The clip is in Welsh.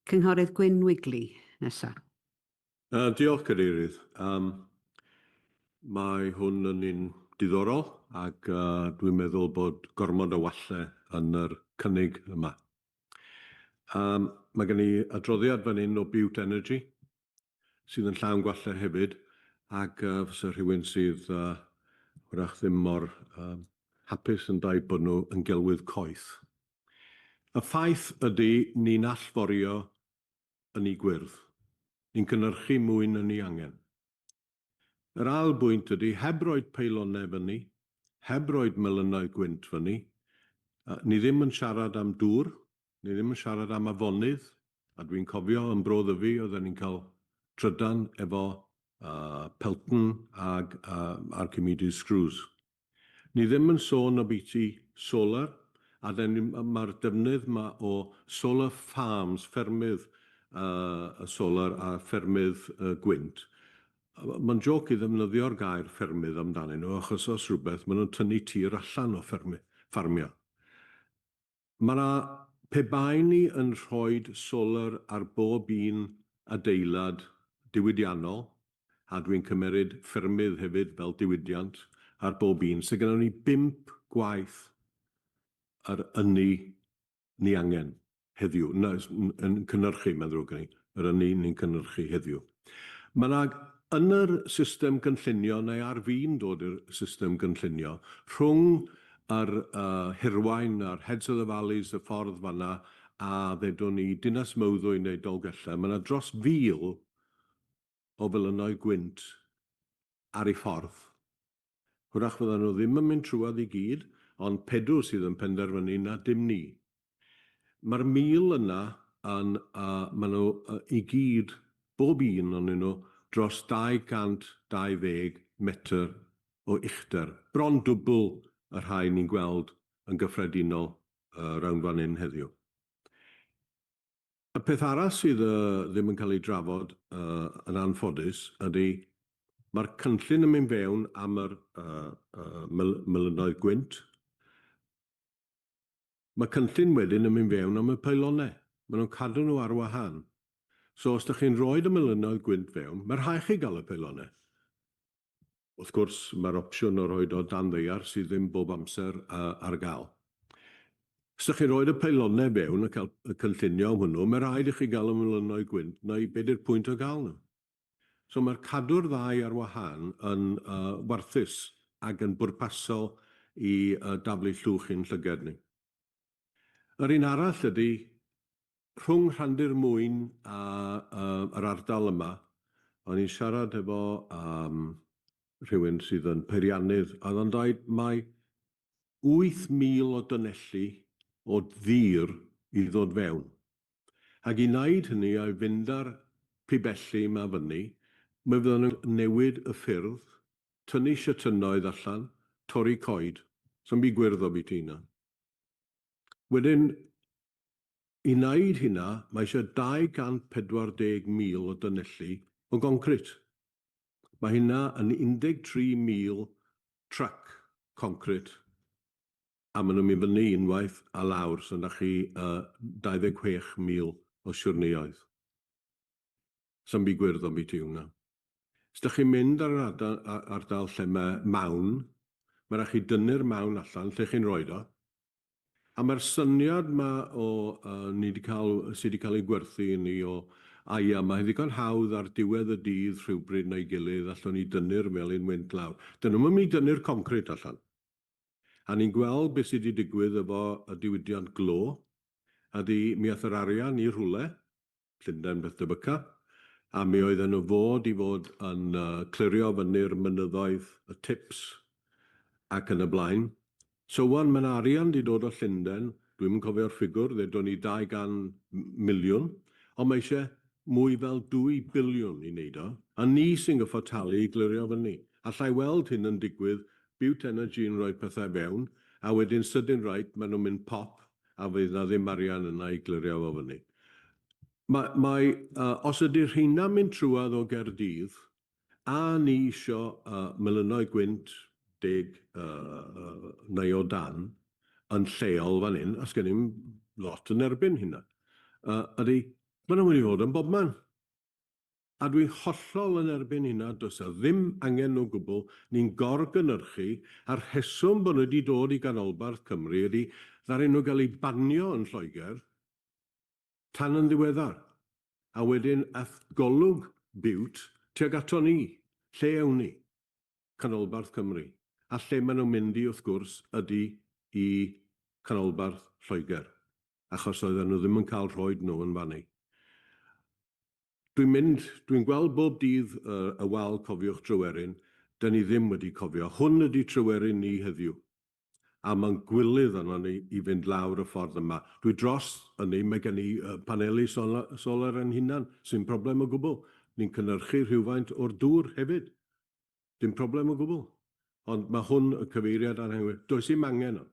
Cynghorydd Gwyn Wigley nesa. Diolch, Cadeirydd. Mae hwn yn un diddorol ac dwi'n meddwl bod gormod o wallau yn yr cynnig yma. Mae gen i adroddiad fan hyn o Bute Energy sydd yn llawn gwallau hefyd ac fysa rhywun sydd hwyrach ddim mor hapus yn dweud bod nhw yn gelwydd coeth. Y ffaith ydy ni'n allforio ynni gwyrdd. Ni'n cynhyrchu mwy na ni angen. Yr ail bwynt ydy, heb roid peilonau fyny, heb roid melynoedd gwynt fyny, ni ddim yn siarad am dŵr, ni ddim yn siarad am afonydd, a dwi'n cofio yn Bro Ddyfi oedden ni'n cael trydan efo Pelton ag Archimedes screws. Ni ddim yn sôn obiti solar, a mae'r defnydd 'ma o solar farms, ffermydd solar a ffermydd gwynt, mae'n jôc i ddefnyddio'r gair ffermydd amdanyn nhw, achos os rhywbeth, maen nhw'n tynnu tir allan o ffermio. Mae 'na, pe baen ni yn rhoid solar ar bob un adeilad diwydiannol, a dwi'n cymeryd ffermydd hefyd fel diwydiant, ar bob un, 'sa gynnon ni bump gwaith yr ynni ni angen heddiw, na, yn cynhyrchu, mae'n ddrwg gen i, yr ynni ni'n cynhyrchu heddiw. Mae 'na, yn yr system gynllunio, neu ar fin dod i'r system gynllunio, rhwng yr Hirwaun a'r Heads of the Valleys, y ffordd fan'na, a ddedwn ni Dinas Mawddwy neu Dolgellau, mae 'na dros 1,000 o felynnau gwynt ar ei ffordd. Hwyrach fyddan nhw ddim yn mynd trwadd i gyd, ond PEDW sydd yn penderfynu na, dim ni. Mae'r 1,000 yna yn, maen nhw i gyd, bob un ohonyn nhw, dros 220 metr o uchder, bron dwbl y rhai ni'n gweld yn gyffredinol rownd fan hyn heddiw. Y peth arall sydd ddim yn cael ei drafod yn anffodus ydy mae'r cynllun yn mynd fewn am yr melynoedd gwynt. Mae cynllun wedyn yn mynd fewn am y peilonau. Maen nhw'n cadw nhw ar wahân. So os dych chi'n rhoid y melynoedd gwynt fewn, mae rhaid chi gael y peilonau. Wrth gwrs, mae'r opsiwn o roid o dan ddaear sydd ddim bob amser ar gael. Os dych chi'n rhoid y peilonau fewn a cael y cynllunio am hwnnw, mae rhaid i chi gael y melynoedd gwynt, neu be di'r pwynt o gael nhw? So mae'r cadw'r ddau ar wahân yn warthus ac yn bwrpasol i daflu llwch i'n llygad ni. Yr un arall ydy, rhwng Rhandir Mwyn a yr ardal yma, o'n i'n siarad efo um, rhywun sydd yn peiriannydd, a oedd o'n dweud mae 8,000 o dynelli o ddur i ddod fewn. Ac i wneud hynny a'i fynd â'r pibelli yma fyny, mi fyddan nhw'n newid y ffyrdd, tynnu siatynoedd allan, torri coed. Sa'm byd gwyrdd obiti hynna. Wedyn, i wneud hynna, mae eisiau 240,000 o dynelli o goncrit. Mae hynna yn 13,000 truck concrit, a maen nhw'n mynd fyny unwaith a lawr, so 'na chi 26,000 o siwrneoedd. Sa'm byd gwyrdd ambiti hwnna. Os dach chi'n mynd ar yr ardal, ardal lle mae mawn, mae rhaid chi dynnu'r mawn allan lle chi'n rhoid o. A mae'r syniad ma o, uh, ni wedi cael, sydd wedi cael ei gwerthu i ni o, a ia, mae hi'n ddigon hawdd ar diwedd y dydd rhywbryd neu gilydd allwn ni dynnu'r melin wynt lawr. Dyn nhw'm yn mynd i dynnu'r concrit allan. A ni'n gweld beth sydd wedi digwydd efo y diwydiant glo, a di, mi ath yr arian i rhywle, Llundain beth debyca, a mi oedden nhw fod i fod yn clirio fyny'r mynyddoedd, y tips, ac yn y blaen. So wan, mae 'na arian 'di dod o Llundain, dwi'm yn cofio'r ffigwr, ddedwn ni 200 miliwn, ond mae eisiau mwy fel 2 biliwn i wneud o, a ni sy'n gorfod talu i glirio fyny. Alla i weld hyn yn digwydd, Bute Energy yn rhoi pethau fewn, a wedyn sydyn reit, maen nhw'n mynd pop, a fydd 'na ddim arian yna i glirio fo fyny. Mae, mae, uh, os ydy'r rheina'n mynd trwadd o Gaerdydd, a ni isio uh, melynoedd gwynt deg uh, neu o dan yn lleol fan hyn, os gen i'm lot yn erbyn hynna. ydy, maen nhw'n mynd i fod yn bobman. A dwi'n hollol yn erbyn hynna, does 'na ddim angen o gwbl, ni'n gorgynhyrchu, a'r rheswm bod nhw wedi dod i ganolbarth Cymru ydy ddaru nhw gael eu banio yn Lloegr tan yn ddiweddar. A wedyn ath golwg Bute tuag ato ni, lle ewn ni? Canolbarth Cymru. A lle maen nhw'n mynd i wrth gwrs ydy i canolbarth Lloegr, achos oedden nhw ddim yn cael rhoid nhw yn fanny. Dwi'n mynd, dwi'n gweld bob dydd y, y wal Cofiwch Tryweryn, dyn ni ddim wedi cofio. Hwn ydy Tryweryn ni heddiw. A mae'n gwilydd arno ni i fynd lawr y ffordd yma. Dwi dros ynni, mae gen i paneli solar, solar yn hunan, sy'n problem o gwbl. Ni'n cynhyrchu rhywfaint o'r dŵr hefyd. Dim problem o gwbl. Ond mae hwn y cyfeiriad anghywir. Does dim angen o.